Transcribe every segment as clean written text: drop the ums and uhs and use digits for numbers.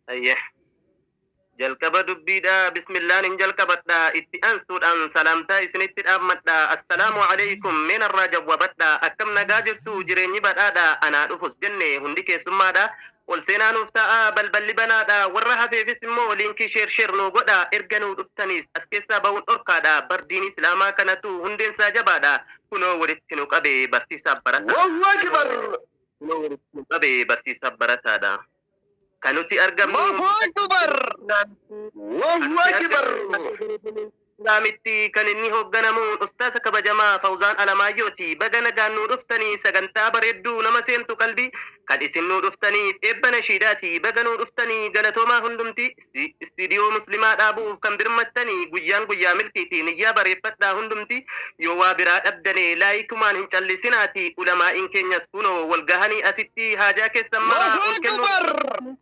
Ayyee. Jalqaba dubbiidha. Bismillaan hin jalqabadha. Itti aansuudhaan salaamtaa isinitti dhaammadha. Assalaamu alaikum. Meenarraa jawwabadha. Akkam nagaa jirtu? Jireenyi badhaadha. Anaa dhufus jenne, hundi keessummaadha. Ol seenaa nuuf ta'a, balballi banaadha. Warra hafeefis immoo liinkii share share nuu godha. Erga nuu dhuftaniis as keessaa ba'uun dhorkaadha. Bardiin Islaamaa kanatu hundeensaa jabaadha. Kunoo walitti nu qabe barsiisaaf barataadha. Allahu Akbar. Kunoo walitti nu qabe barsiisaaf barataadha. Kan nuti argamnu Allahu Akbar. Allahu Akbar. Islaamitti kan inni hoogganamu ustaasa kabajamaa Fawzaan Alamaayyooti. Baga nagaan nuu dhuftanii, sagantaa bareedduu nama seentu qalbii kan isin nuu dhuftanii eebba nashiidaati. Baga nuu dhuftanii, galatoomaa hundumti. Istiidiyoo muslimaa dhaabuuf kan birmattanii, guyyaan guyyaa milkiiti, niyyaa bareeffadhaa hundumti. Yoo waa biraa dhabdane laayikumaan hin callisinaati. Ulamaa'iin keenyas kunoo wal gahanii asitti haajaa keessan maraa Allahu ol kennuu Akbar.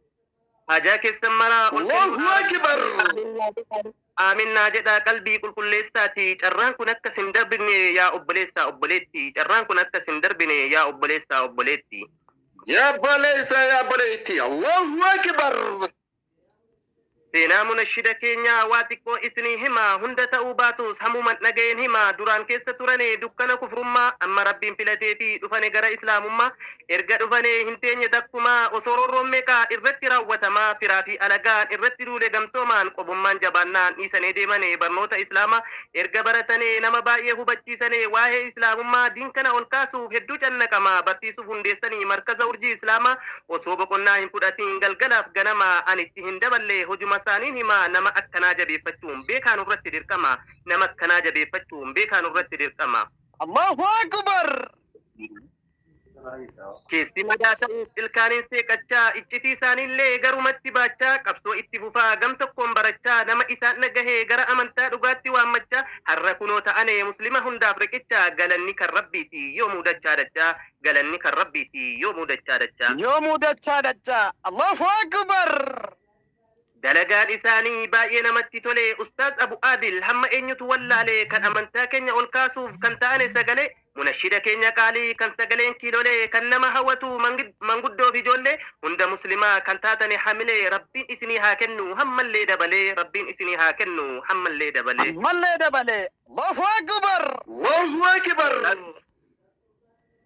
haajaa keessan maraa ol Allahu kennuudhaan Akbar. Aamin naa jedhaa, qalbii qulqulleessaati. Carraan kun akka sin darbine, yaa obboleessaa obboleetti. Carraan kun akka sin darbine, yaa obboleessaa obboleetti. Yaa obboleessa, yaa obboleetti. Allahu Akbar. Seenaa munashida keenyaa waa xiqqoo isinii hima. Hunda ta'uu baatus hamuman dhaga'een hima. Duraan keessa turane dukkana kufrummaa, amma Rabbiin filatee fi dhufane gara Islaamummaa. Erga dhufane hin teenye takkumaa, osoo roorroon meeqaa irratti raawwatamaa, firaa fi alagaan irratti duule gamtoomaan, qobummaan jabaannaan dhiisanee deemane barnoota Islaamaa. Erga baratane nama baay'ee hubachiisane waa'ee Islaamummaa. Diin kana ol kaasuuf hedduu cannaqama, barsiisuuf hundeessanii markaza Urjii Islaamaa. Osoo boqonnaa hin fudhatiin galgalaaf ganama, ani itti hin daballe, hojuma isaaniin hima. Nama akkanaa jabeeffachuun beekaa nurratti dirqama. Nama akkanaa jabeeffachuun beekaa nurratti dirqama. Allahu Akbar. Keessi madaa ta'uuf ilkaaniin seeqachaa, iccitii isaaniillee garumatti baachaa, qabsoo itti fufaa gam tokkoon barachaa, nama isaan dhagahee gara amantaa dhugaatti waammachaa, har'a kunoo ta'ane muslima hundaaf riqicha. Galanni kan Rabbiiti yoomuu dachaa dachaa. Galanni kan Rabbiiti yoomuu dachaa dachaa. Yoomuu dachaa dachaa. Allahu Akbar. Dalagaan isaanii baay'ee namatti tole. Ustaaz Abu Adil hamma eenyutu wallaale, kan amantaa keenya ol kaasuuf kan ta'ane sagalee. Munashida keenya qaalii kan sagaleen kiilolee, kan nama hawwatu manguddoo fi ijoollee hunda muslimaa kan taatane hamilee, Rabbiin isinii haa kennu hammallee dabalee. Rabbiin isinii haa kennu hammallee dabalee. Ammallee dabalee. Allahu Akbar. Allahu Akbar.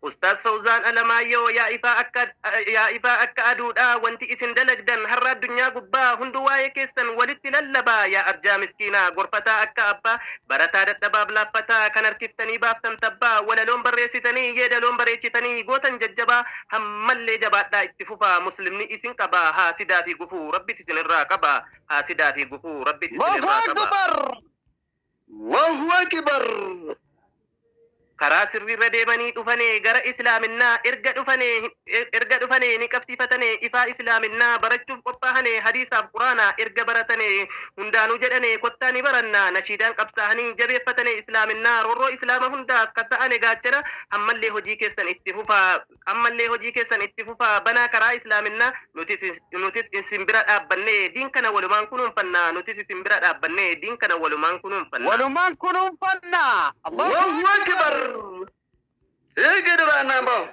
Ustaaz Fawzaan Alamaayyoo, yaa ifaa akka aduudha wanti isin dalagdan. Har'a addunyaa gubbaa hunduu waa'ee keessan walitti lallabaa. Yaa arjaa miskiinaa gorfataa akka abbaa, barataa dadhabaaf laaffataa kan harkiftanii baaftan tabbaa, walaloon barreessitanii yeedaloon bareechitanii gootan jajjabaa. Hammallee jabaadhaa itti fufaa, muslimni isin qabaa. Haasidaa fi gufuu Rabbit isinirraa qabaa. Haasidaa fi gufuu Rabbit Allahu isinirraa qabaa. Akbar. Allahu Akbar. Karaa sirriirra deemanii dhufane gara Islaaminaa. Erga dhufane ni qabsiifatane ifaa Islaaminaa. Barachuuf qophaahane hadiisaaf Quraanaa. Erga baratane hundaanuu jedhane kottaa ni barannaa. Nashiidaan qabsaahanii jabeeffatane Islaaminaa. Roorroo Islaama hundaaf kan ta'ane gaachana. Ammallee hojii keessan itti fufaa, ammallee hojii keessan itti fufaa. Banaa karaa Islaaminaa, nutis isin bira dhaabbannee diin kana walumaan kunuunfannaa. Nutis isin bira dhaabbannee diin kana walumaan kunuunfannaa. Walumaan kunuunfannaa. Allahu Akbar. Eegi duraan naan bahu.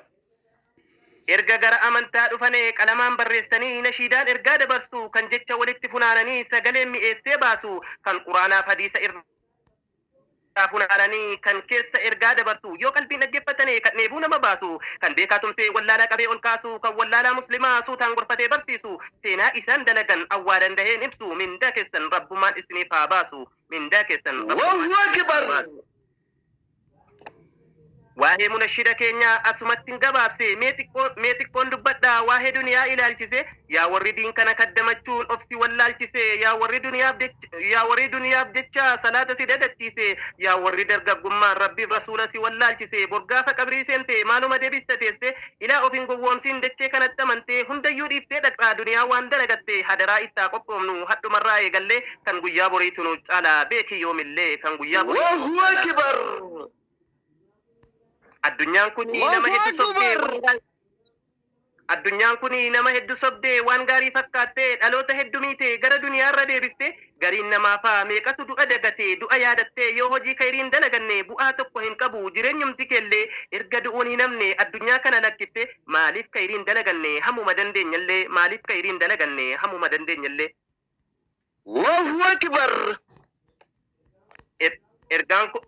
Erga gara amantaa dhufane qalamaan barreessanii nashiidaan ergaa dabarsu, kan jecha walitti funaananii sagaleen mi'eessee baasu, kan Quraanaaf hadiisa irraa funaananii kan keessa ergaa dabarsu, yoo qalbiin dhaggeeffatane kan dheebuu nama baasu, kan beekaa tumsee wallaalaa qabee ol kaasu, kan wallaalaa muslimaa suutaan gorfatee barsiisu, seenaa isaan dalagan awwaa dandaheen ibsu. Mindaa keessan Rabbumaan isiniif haa baasu. Mindaa keessan Rabbumaan Allahu isiniif haa Akbar. baasu. Waa'ee munashida keenyaa asumatti hin gabaabse. Mee xiqqoon dubbadha waa'ee duniyaa ilaalchise. Yaa warri diin kana kaddamachuun of si wallaalchise, yaa warri duniyaaf jecha salaata si dagachiise, yaa warri dargaggummaan Rabbiif Rasuula si wallaalchise, borgaafa qabrii seente maaluma deebista teesse? Ilaa, of hin gowwoomsin. Dachee kanatti amantee hundayyuu dhiiftee dhaqxaa duniyaa waan dalagatte. Hadaraa ittaa qophoomnu hadhumarraa eegallee. Kan guyyaa boriitu nu caala beeki yoomillee. Kan guyyaa boriitu nu Allahu caala. Akbar. Addunyaan kun nama Allahu hedduu sobdee Akbar. Addunyaan kun nama hedduu sobdee waan gaarii fakkaattee dhaloota hedduu miite gara duniyaarra deebifte. Gariin namaafaa meeqatu du'a dagatee du'a yaadattee yoo hojii kayriin dalaganne bu'aa tokko hin qabu jireenyumti kellee erga du'uun hin hamne addunyaa kana lakkifte. Maaliif kayriin dalaganne hamuma dandeenyallee? Maaliif kayriin dalaganne hamuma dandeenyallee? Allahu Akbar.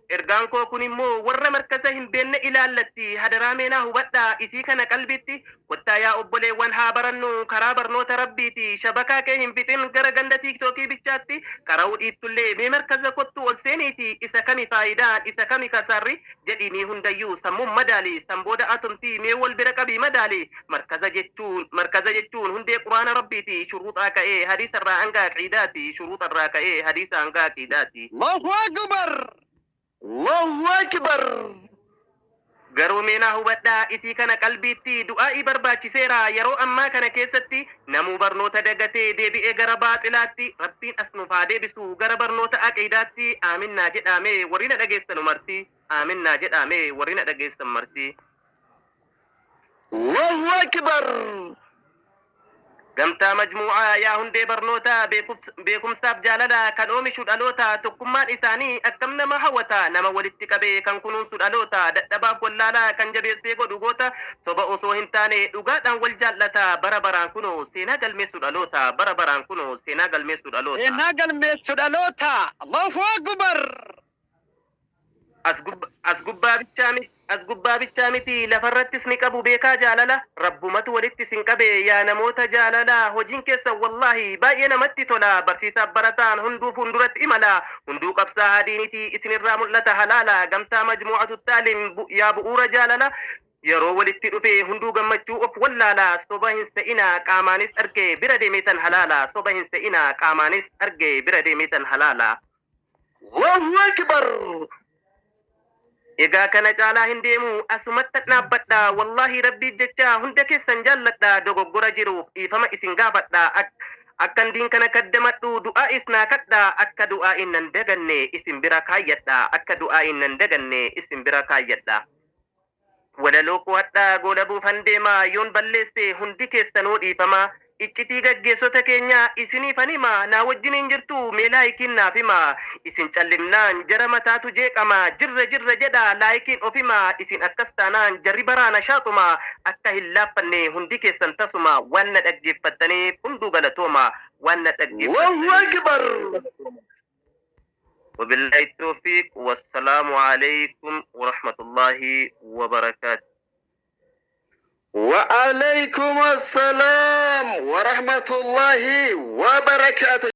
Ergaan koo kun immoo warra markaza hin beekne ilaallatti. Hadaraa meenaa hubadhaa isii kana qalbitti. Kottaa yaa obboleewwan, haa barannu karaa barnoota rabbiiti. Shabakaa kee hin fixin gara ganda Tiiktookii bichaatti. Qara'uu dhiiftullee mee markaza kottu ol seeniiti. Isa kami faayidaan, isa kami kasaarri jedhiinii hundayyuu sammuun madaali. San booda atumtii mee wal bira qabii madaali. Markaza jechuun hundee quraana rabbiiti. Shuruuxaa ka'ee hadiisa irraa hanga aqiidaati. Shuruuxarraa ka'ee hadiisa hanga aqiidaati. Allahu Akbar. Allahu Akbar. Garuu meenaa hubadhaa isii kana qalbiitti. Du'aa'ii barbaachiseera yeroo ammaa kana keessatti. Namuu barnoota dagatee deebi'ee gara baaxilaatti. Rabbiin as nuuf haa deebisu gara barnoota aqiidaatti. Aaminnaa jedhame warri na dhageessanu marti. Aaminnaa jedhame warri na dhageessan marti. Allahu Akbar. Gamtaa majmuu'aa yaa hundee barnoota, beekumsaaf jaalala kan oomishu dhaloota. Tokkummaan isaanii akkam nama hawwata! Nama walitti qabee kan kunuunsu dhaloota. Dadhabaaf wallaalaa kan jabeessee godhu goota. Soba osoo hin taane dhugaadhaan wal jaallata. Bara baraan kunoo seenaa galmeessu dhaloota. Bara baraan kunoo seenaa galmeessu dhaloota. Seenaa galmeessu dhaloota. Allahu Akbar. As gubbaa bichaa miti, lafarrattis ni qabu beekaa jaalala. Rabbumatu walitti sin qabe yaa namoota jaalala. Hojiin keessan wallaahi baay'ee namatti tola. Barsiisaaf barataan hunduu fuulduratti imala. Hunduu qabsaa hadiiniti, isinirraa mul'ata halaala. Gamtaa majmuu'atu taalim yaa bu'uura jaalala. Yeroo walitti dhufe hunduu gammachuu of wallaala. Soba hin se'ina, qaamaanis arge bira deemeetan halaala. Soba hin se'ina, qaamaanis arge bira deemeetan halaala. Allahu Akbar. Egaa kana caalaa hin deemu, asumatti dhaabbadha. Wallaahi rabbiif jecha hunda keessan jaalladha. Dogoggora jiruuf dhiifama isin gaafadha. Akkan diin kana kaddamadhu du'aa isnaa kadha. Akka du'aa innan daganne isin bira kaayyadha. Akka du'aa innan daganne isin bira kaayyadha. Walaloo qo'adhaa goolabuufan deema. Yoon balleesse hundi keessanuu dhiifama. Iccitii gaggeessota keenya isiniifan hima. Naa wajjin hin jirtu, mee laayikiin naaf hima. Isin callimnaan jara mataatu jeeqama. Jirra jirra jedha, laayikiin of hima. Isin akkas taanaan jarri baraana shaaxuma. Akka hin laaffanne hundi keessan tasuma. Waan na dhaggeeffattaniif hunduu galatooma. Waan na Allahu dhaggeeffattaniif. Akbar. وبالله التوفيق، والسلام عليكم ورحمة الله وبركاته. وعليكم السلام ورحمة الله وبركاته.